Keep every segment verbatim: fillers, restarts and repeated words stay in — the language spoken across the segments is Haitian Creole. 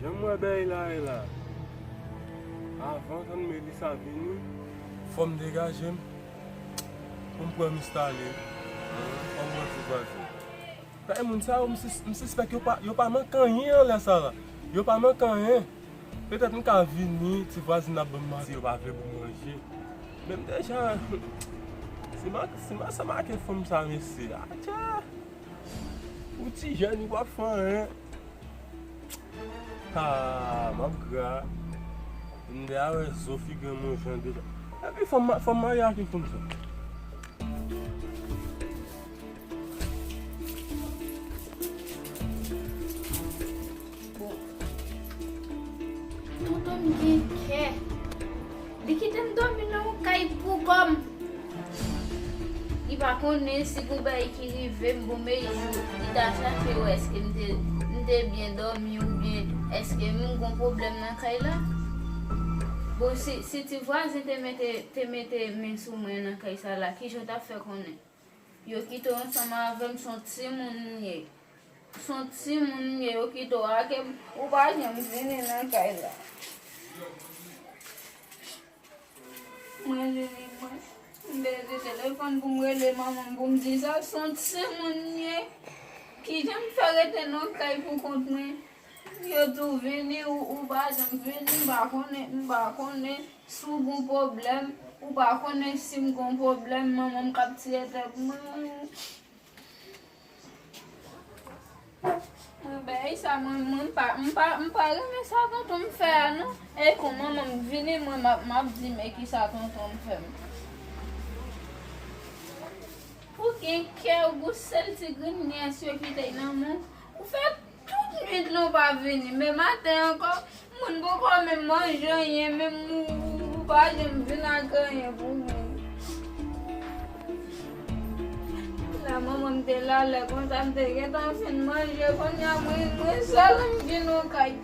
Jan m wè bagay la ye la, avan tann Melissa vini, fò m degaje m pou m pran m enstale. Fò m pran ti vwazen. Bagay moun sa yo, m sis- m sispèk yo pa, yo pa manke anyen anlè sa la. Yo pa manke anyen. Petèt m ka vini, ti vwazen ap ban m manje, yo pa vle pou m manje. Men m deja, si ma, si ma sa make fanm sa, mesye, atya! Ou ti jèn, ou p ap fè anyen. Ah, m ap gra. M deja wè zo figi m yon jan deja. Epi fò m ma- fò m marye ak yon fanm sa. Bon. Tonton m gen kè. Li kite m dòmi nan yon kay pou kò m. Li pa konnen si gon bagay ki rive m, bon, men jou li ta chache wè èske m te, m te byen dòmi oubyen èske m gon pwoblèm nan kay la. Bon, si, si ti vwazen te mete, te mete men sou mwen nan kay sa la, kijan w t ap fè konnen? Yo kite w ansanm avè m, s on timoun m ye. S on timoun m ye, yo kite w ak m, ou pa janm vini nan kay la. Mwen, Lili, mwen, m pèdi telefòn pou m rele manman m pou m di sa, s on timoun m ye. Kijan m fè rete nan kay pou kont mwen? Yo di w vini, ou, ou pa janm vini, m pa konnen, m pa konnen si w gon pwoblèm, ou pa konnen si m gon pwoblèm, manman m k ap tiye tèt mwen. Bagay sa, mwen, mwen, m pa, m pa, m pa renmen sa tonton m fè a, non. E kon manman m vini, mwen, m ap, m ap di, men kisa tonton m fè m. Ou gen kè, ou gon sèl ti grenn nyès yo ki te nan men w. Ou fè tout nwit lan ou pa vini. Men maten ankò, moun poko menm manje anyen, menm ou, ou pa janm vin ak anyen pou mwen. La manman m te la lè konsa, m te gentan fin manje, kounye a mwen, mwen sèl m vin nan kay.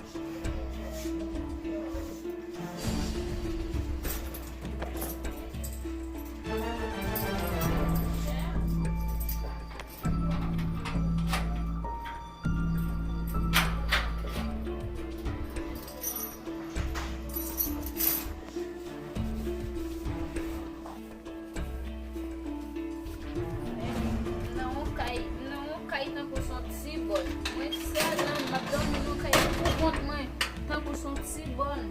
Nan yon kay, nan yon kay tankou s on ti bòn. Mwen sèl la, m ap dòmi nan yon kay pou kont mwen, tankou s on ti bòn.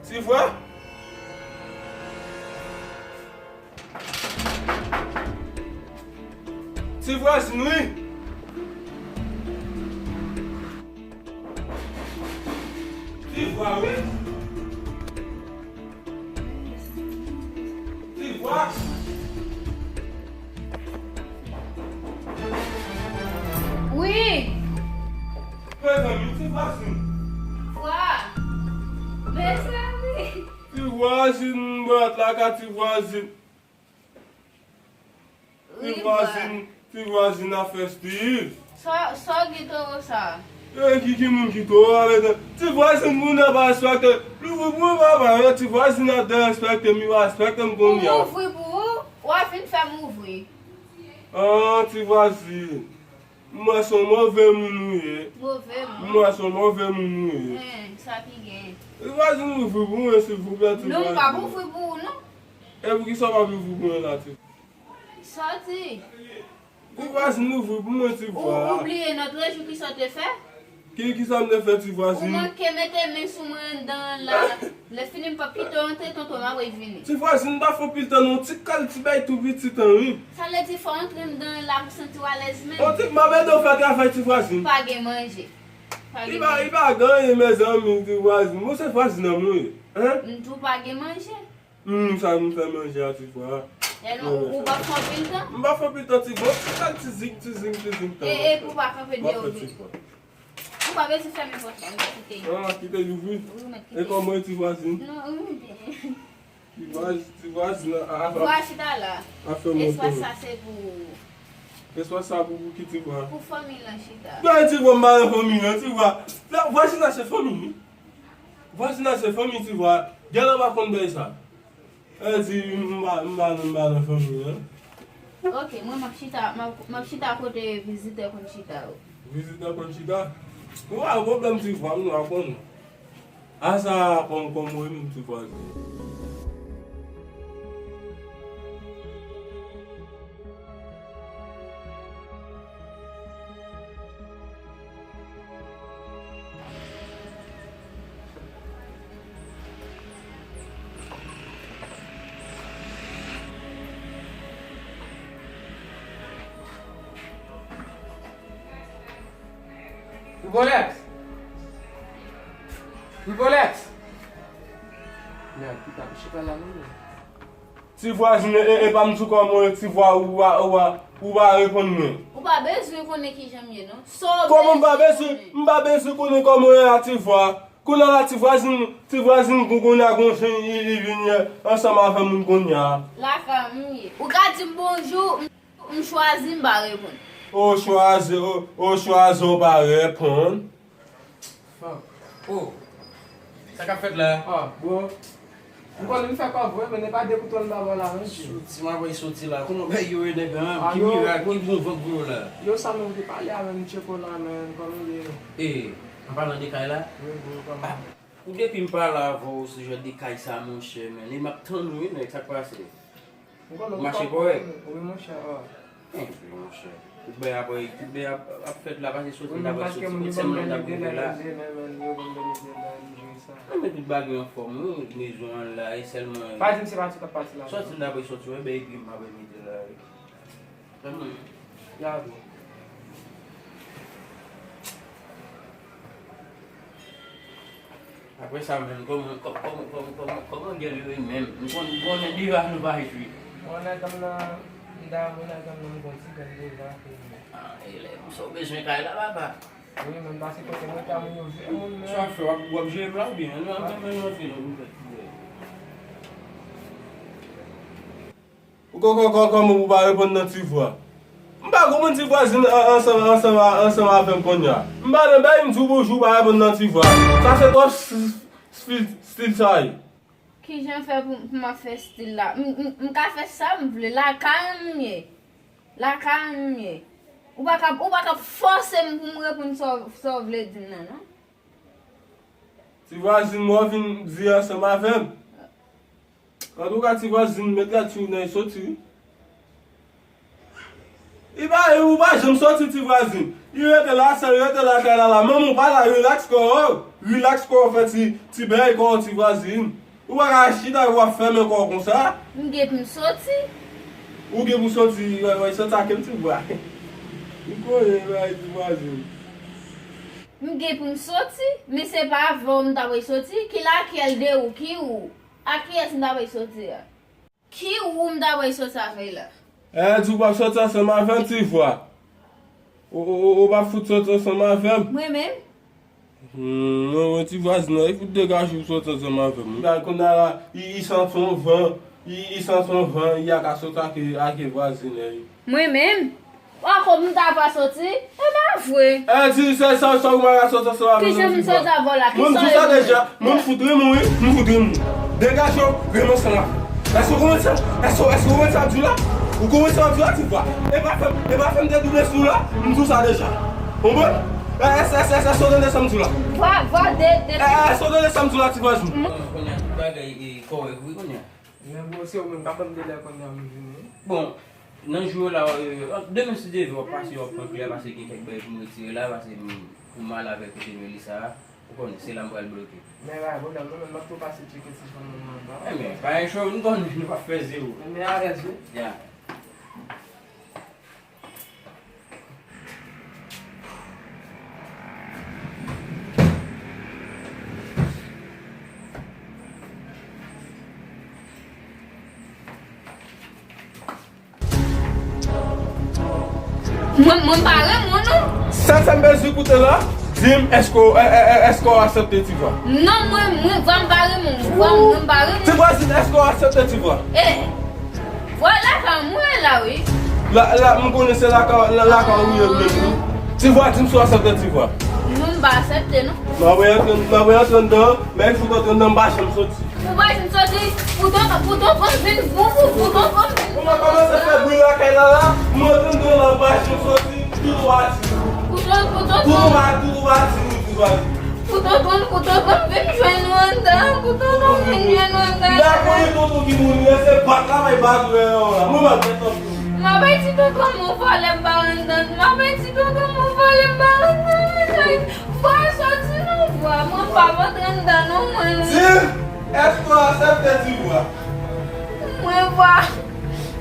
Ti vwa? Ti vwazin wi. Ti vwa wi. Ti vwa. Wi. Mezanmi, ti vwazin. Vwa. Mezanmi. Ti vwazin, m ret lakay ti vwazin. Ti vwazin, ti vwazin ap fè Steve. Sa, sa w gen toro sa? E ki, ki moun ki toro a, medam? Ti vwazin, moun nan pa respekte. Louvri pou ou, papa, ti vwazin ap derespekte m, li pa respekte m kounye a. Ou ouvri pou ou, w ap vin fè m ouvri. Ah, ti vwazin. M wè se yon move moun ou ye. Move moun? M wè se yon move moun ou ye. Hen, sa ki gen? Ti vwazin, ouvri pou mwen, silvouplè, ti vwazin. Non, m p ap ouvri pou ou, non. E poukisa w p ap ouvri pou mwen la, ti? Sòti. Ti vwazin, ouvri pou mwen, ti vwa. Ou, ou bliye lòt jou kisa w te fè? Ki, kisa m te fè, ti vwazin? Ou manke mete men sou mwen anndan an la. Lè fini, m p ap kite w antre, tonton m ap vini. Ti vwazin, m pa fè w pil tan non, ti kal, ti bay tou piti tan, wi. Sa vle di fò w antre anndan an la pou w santi w alèz menm? O, ti, m ap ede w fè travay, ti vwazin. Pa gen manje. Pa gen manje. Li pa, li pa gen anyen, mezanmi, ti vwazin. Mwen se vwazin an mwen ye. Hen? M di w pa gen manje. Hmm, sa m fè manje a, ti vwa. Tèlman ou, ou pa fè anpil tan? M pa fè anpil tan, ti bon. Ti zing, ti zing, ti zing tan. E, e, pou pa kanpe deyò. M ap fè ti bon. Ou pa bezwen fèmen pòt la, m kite. Ah, kite l ouvri. Wi, mèt kite. E kòman ti vwazin? Non, wi, byen. Ti vwaz-, ti vwazin a, a, a, vwa chita la. A fè monte. Espas sa se pou ou. Espas sa pou, pou ki ti vwa? Pou fanmi lan chita. Gade ti vwa, m pa nan fanmi lan, ti vwa. Vwazin la se fanmi, wi. Vwazin la se fanmi, ti vwa. Gèlè pa konn bagay sa. E di, m pa, m pa, m pa nan fanmi an. Ok, mwen m ap chita, m ap, m ap chita kote vizitè konn chita yo. Vizitè konn chita? Ou pa gen pwoblèm, ti vwa, m nan konn. A sa, kòm, kòm mwen menm, ti vwa. Tripolex! Tripolex! Mèd, ki ta, se pa la menm non. Ti vwazin, e, e, e pa m sou kò mwen, ti vwa, ou pa, ou pa, ou pa reponn mwen. Ou pa bezwen konnen kijan m ye, non. Sa w bezwen konnen. Kòman m pa bezwen, m pa bezwen konnen kòman w ye a, ti vwa? Kounye a la, ti vwazin, ti vwazin, kou-, kounye a, gon chen, li, li vin, e, ansanm avè moun kounye a. Lakay m ye. Ou ka di m bonjou, m, m chwazi, m pa reponn. Ou chwazi, ou, ou chwazi, ou pa reponn. Fuck. Oh. Sa k ap fèt la? Ah, bro. M konnen m fè kòb vre, men e pa de kouto m ta ba w la, non, tchè. Soti, m ap soti la. Kòman bagay yo ye, nèg la? Ah, ki yo, mirak, ki bon vant gwo la? Yo, sa nou te pale avè m, tcheko la, men, kòman l ye? E, an palan de kay la? Wi, bro, kòman? Ah, ou depi m pale avè w, se jan de kay sa, monchè, men, e m ap tann ou, wi, nèg, sa k pase? Ou mache kòrèk? Wi, monchè, ah. Enben, monchè. Tout bagay ap, tout bagay ap, ap fèt la, pase soti, m ta pral soti, kot sè m nan m t ap rive la. Anben, tout bagay anfòm, wi, mezon an la, e sèlman, pa di m se pa ti k ap pase la, soti m ta pral soti, wi, ben, epi m ap mete la, wi. Sèlman. Ya, bro. Apre sa menm, kòman, kò-, kòman, kòman, kòman, kòman gèl yo ye menm? M konn, m konnen deja nou pa jwe. Mwen nèg an nan, m ta mwen nèg an nan, m gon ti grenn deja ke li. Ah, e lè konsa w bezwen kay la, papa. Wi, men m pase kote mwen, ta moun yo vye moun, men. Sa w ap fè, w ap, w ap jere m la oubyen? Non, non, non, non, non, non. Ou kò, kò, kò, kòman ou pa reponn nan ti vwa? M pa konprann ti vwazin an, ansanm, ansanm, ansanm avè m kounye a. M pa nan bay, m di w bonjou, ou pa reponn nan ti vwa. Sa se twòp s-, s-, stil, stil sa ye. Kijan fè pou, pou m ap fè stil la? M, m, m ka fè sa m vle, lakay m ye. Lakay m ye. Ou pa ka, ou pa ka fòse m pou m reponn sa w, sa w vle di m nan, non. Ti vwazin, mwen vin di ansanm avè m. Antouka, ti vwazin, met gad sou nan, e soti, wi. Li pa, ou pa janm soti, ti vwazin. Li rete la, sèl rete lakay la, la. Manman w pa la, rilaks kò w. Rilaks kò w, fè ti, ti bèy kò w, ti vwazin. Ou pa ka chita, w ap fèmen kò w konsa. M gen pou m soti. Ou gen pou soti, wè, wè, soti ak yon ti vwa. M konnen, wè, ti vwazin. M gen pou m soti, men se pa avè w m ta pral soti. Ki lakyèl de ou? Ki ou? A kiyès m ta pral soti a? Ki ou m ta pral soti avè l la? E, di w p ap soti ansanm avè m, ti vwa. Ou, ou, ou, ou p ap fout soti ansanm avè m? Mwen menm? Hmm, mwen, mwen ti vwazin nan, li fout degaje w soti ansanm avè m. Gade kounye a la, li, li santi yon van, li, li santi yon van, li a ka soti ak, ak vwazin li. Mwen menm? Ankò m ta pa soti? E pa vre. E, di, se sa, sa ou pa ka soti ansanm avè m, ti vwa. Kijan m soti avè w la? Mwen m di w sa deja, mwen m fout renmen w, wi, m fout renmen w. Degaje w, renmen ansanm avè m. Èske w konprann sa? Èske, èske w konprann sa m di w la? Ou konprann sa m di w la, ti vwa? E pa fè m, e pa fè m te double sou w la, m di w sa deja. Konprann? E, èske, èske, èske, èske w tande sa m di w la? Vwa, vwa, de, de. E, èske w tande sa m di w la, ti vwazin? Kounye a, tout bagay, e, kòrèk, wi, kounye a. Men bon, se ou menm k ap ban m delè kounye a m vini. Bon, nan jou yo la, e, demen si Dye vle, w ap pase, w ap pran klè, paske gen kèk bagay pou m retire la, paske m, pou m ale avèk kote Melissa a, ou konnen, se la m pral bloke. Men pa gen pwoblèm, non, men m ap tou pase tcheke ti fanm nan anba. Enben, pa gen cho, nou konnen, nou p ap fè zewo. Men, men alèz, wi. Ya. Mwen, mwen pa renmen w non. Sèl sa m bezwen koute la, di m èske w, è, è, è, èske w aksepte Tivwa? Non, mwen, mwen vwa m pa renmen w. Vwa m, mwen pa renmen w. Ti vwazin, èske w aksepte Tivwa? E, vwa lakay mwen la wi. La, la, m konnen se lakay, la, lakay ou ye menm wi. Tivwa, di m si w aksepte Tivwa. Non, m pa aksepte non. M ap antre, m ap antre anndan, men fout antre anndan, m pa janm soti. Ou pa janm soti, pou tonton, pou tonton vin, pou, pou, pou tonton vin. Ou pa kòmanse fè bri lakay la la, m antre anndan la, m pa janm soti, tout ou pa di. Pou ton, pou tonton. Tout ou pa, tout ou pa di, tout ou pa di. Pou tonton, pou tonton vin jwenn ou anndan, pou tonton vin jwenn ou anndan. M pa konnen tonton ki moun li ye, se bat la bay bat ou ye la. Mwen m ap fè tankou. M ap di tonton m on vòlè m pa anndan, m ap di tonton m on vòlè m pa anndan. Vwa soti non vwa, mwen pa antre anndan non mwen non. Di, èske w aksepte Tivwa? Mwen vwa,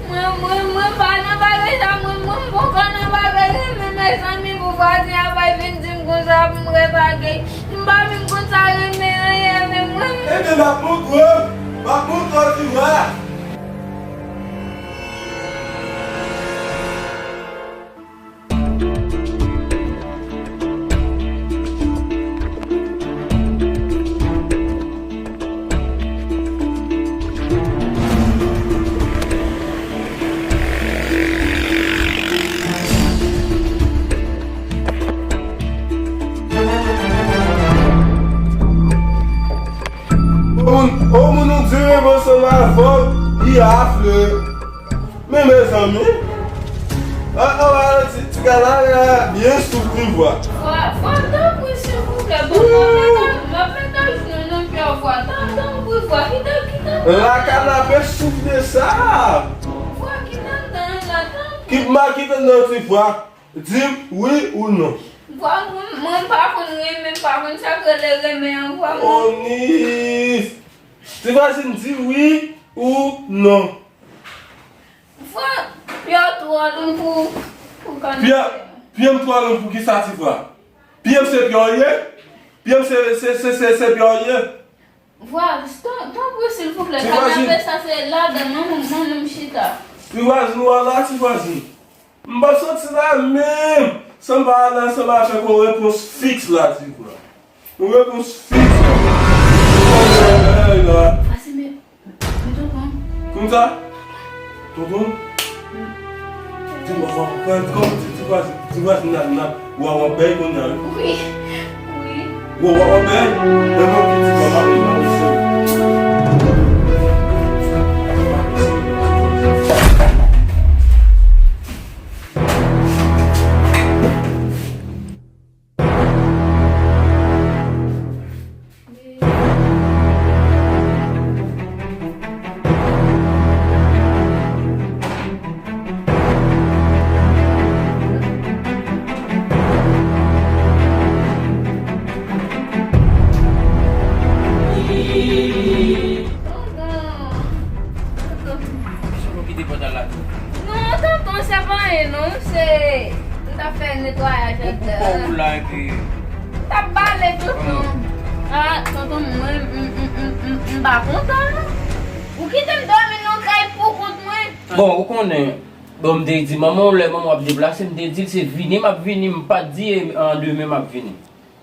mwen, mwen, mwen pa nan bagay sa, mwen, mwen poko nan bagay renmen mezanmi pou vwazen ap al vin di m konsa pou m ret ak li. M pa menm konn sa renmen an ye menm mwen. Ebyen m ap montre w, m ap montre w Tivwa. O moun, o moun, ou di menm ansanm avè w, li afle. Men mezanmi, a, a, a, ti, ti gala la byen souf wi vwa. Vwa, vwa, tanpri, silvouplè, ban mwen, m ap mete, m ap mete al jwenn nan pyè vwa, tan, tanpri, vwa, kite, kite. La kanape souf de sa. Vwa, kite m tan la, tanpri. Kit ma, kite nan ti vwa. Di m wi ou non. Vwa, mwen, mwen pa konn renmen, m pa konn sa k rele renmen an, vwa, mwen. Onis! Ti vwazin di wi ou non. Vwa, pye w twò long pou, pou kanapè. Pye, pye m twò long pou kisa, Tivwa? Pye m se pye w ye? Pye m se, se, se, se, se pye w ye? Vwa, tan, tanpri, silvouplè, kanapè sa se ladan mwen, mwen, mwen menm chita. Ti vwazin, ou a la, ti vwazin. M p ap soti la menm san m pa al ansanm avèk yon repons fiks la, Tivwa. Yon repons fiks la. Pase men. Men tonton. Konsa? Tonton? Ti vwa, vwa, vwa, kòman ti, ti vwa, ti vwa, n ap, n ap, w ap, w ap bèy kounye a, wi. Wi, wi. W ap, w ap, w ap bèy? Mwen, mwen, ti vwa, m ap, m ap, m ap. Tonton. Tonton. Kisa w kite pòt la tou? Non, tonton, se pa anyen non, se m t ap fè netwayaj anndan. Ou, ou, ou la epi. M t ap bale tonton. Ah, tonton, mwen, m, m, m, m, m pa kontan non. Ou kite m dòmi nan kay pou kont mwen. Bon, ou konnen, bon, m te di manman w, lè manman w ap deplase, m te di l se vini m ap vini, m pa t di, e, an demen m ap vini.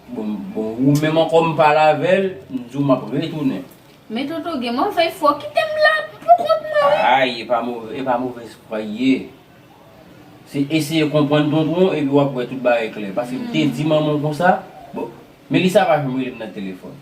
Bon, bon, ou menm ankò m pale avè l, m di w m ap retounen. Men tonton gen move fwa, kite m la pou kont mwen wi. Ay, e pa move, e pa move fwa ye. Se eseye konprann tonton epi w ap wè tout bagay klè. Paske m te di manman w konsa, bon, Melissa pa janm rele m nan telefòn.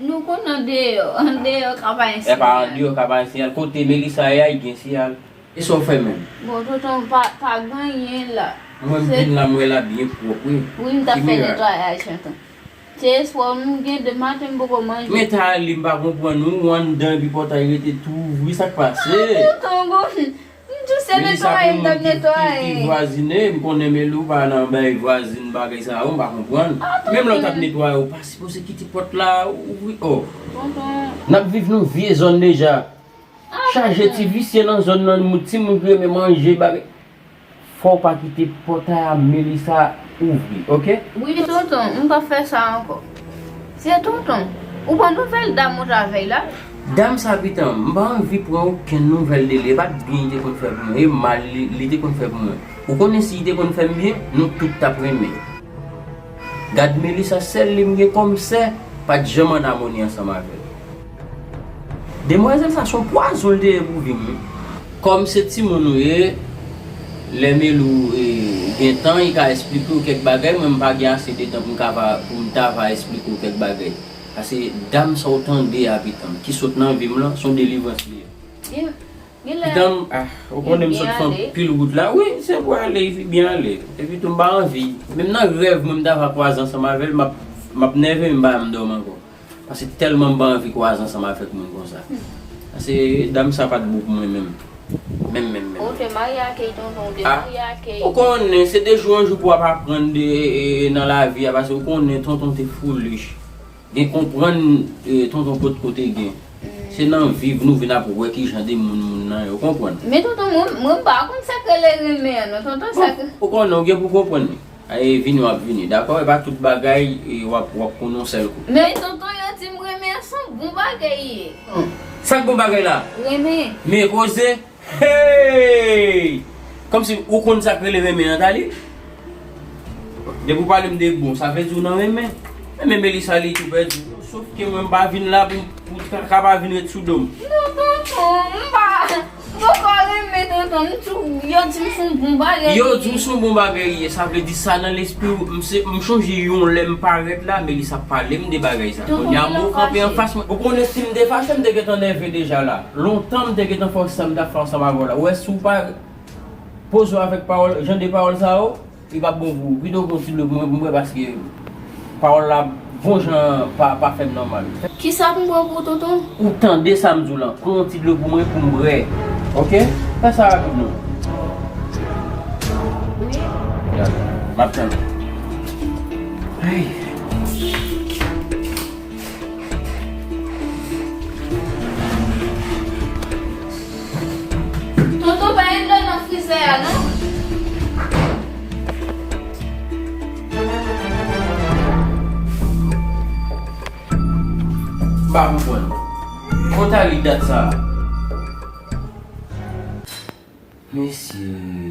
Nou konn andeyò, andeyò Kap Ayisyen. E pa andeyò Kap Ayisyen, kote Melissa ye a, li gen siyal. E sa w fè menm? Bon, tonton, pa, pa gen anyen la. Mwen m vin la, m wè la byen pwòp, wi. Wi, m t ap fè netwayaj, tonton. Se espwa m gen de maten m poko manje. Men ta ale, m pa konprann ou, ou anndan epi pòtay rete tou ouvri, sa k pase? Ah, tonton, bon, m di w se netwaye m t ap netwaye. Ki, ki vwazine, m konnen Meli ou pa nan bay vwazin bagay sa yo, m pa konprann. Ah, tonton. Menm lè w t ap netwaye, ou pa sipoze kite pòt la ouvri, oh. Tonton. N ap viv nou vye zòn deja. Chaje ti visye nan zòn nan, moun, timoun ki renmen manje, bagay. Fò w pa kite pòtay a Melissa ouvri, oke? Wi, tonton, m p ap fè sa ankò. Se tonton. Ou pran nouvèl dam ou t avè l la? Dam sa, pitan, m pa anvi pran okenn nouvèl de li. E pa t byen li te konn fè pou mwen, e mal li, li te konn fè pou mwen. Ou konnen si li te konn fè m byen, nou tout t ap renmen. Gad Melissa, sèl li m gen kòm sè, pa t janm ann amoni ansanm avè l. Demwazèl sa se yon pwazon l te ye pou vi m, wi. Kòm se timoun ou ye, lè Melou, e, gen tan, li ka esplike w kèk bagay, mwen m pa gen ase de tan pou m ka va, pou m ta va esplike w kèk bagay. Paske dam sa w tande a, pitanm, ki sot nan vi m lan, se yon delivrans li ye. Pitanm, ah, ou konnen m sot fè anpil wout la. Wi, se pou ale, epi byen ale. Epi tou m pa anvi. Menm nan rèv mwen m ta va kwaze ansanm avè l, m ap, m ap nève, m pa janm dòmi ankò. Paske tèlman m pa anvi kwaze ansanm avèk moun konsa. Paske dam sa pa t bon pou mwen menm. Menm, menm, menm. Ou te marye ak li, tonton, ou te marye ak li. Ou konnen, se de jou an jou pou w ap aprann de, e, e, nan lavi a, paske ou konnen tonton te foolish. Gen konprann, e, tonton potko te gen. Se nan viv nou vin ap wè ki jan de moun moun nan ye, ou konprann? Men tonton, mwen, mwen pa konn sa k rele renmen an non, tonton, sa k... Ou konnen, ou gen pou konprann li. Ay, vini w ap vini, dakò? E pa tout bagay, e, w ap, w ap konnen yon sèl kou. Men tonton, yo di m renmen an se yon bon bagay li ye. Sa k bon bagay la? Renmen. Men koze. Hey! Kòmsi ou konn sa k rele renmen an, Tali? Depi w pale m de bon, sa vle di w nan renmen. Renmen Melissa li tou pèdi. Sof ke mwen m pa vin la pou, pou traka pa vin ret sou do m. Non, tonton, m pa, m poko renmen, tonton. M tou, yo di m se yon bon bagay. Yo di m se yon bon bagay li ye, sa vle di sa nan lespri w. M se, m chonje yon lè m parèt la, Melissa pale m de bagay sa. Kounye a, mwen kanpe anfas mwen. Ou konnen si m te fache, m te gentan nève deja la. Lontan m te gentan fè w sa m t ap fè ansanm avè w la. Ou wè si w pa poze w avèk pawòl, jan de pawòl sa yo, li p ap bon pou ou. Pito w pran ti dlo pou mwen, pou mwen, paske pawòl la bon jan pa, pa fè m nòmal. Kisa pou m pran pou ou, tonton? Ou tande sa m di w lan, pran yon ti dlo pou mwen pou m bwè. Oke? Fè sa rapid non. Wi. M ap tann ou. Ay. Tonton, pa gen dlo nan frizè a, non? M pa konprann. Kote li dat sa? Mesye.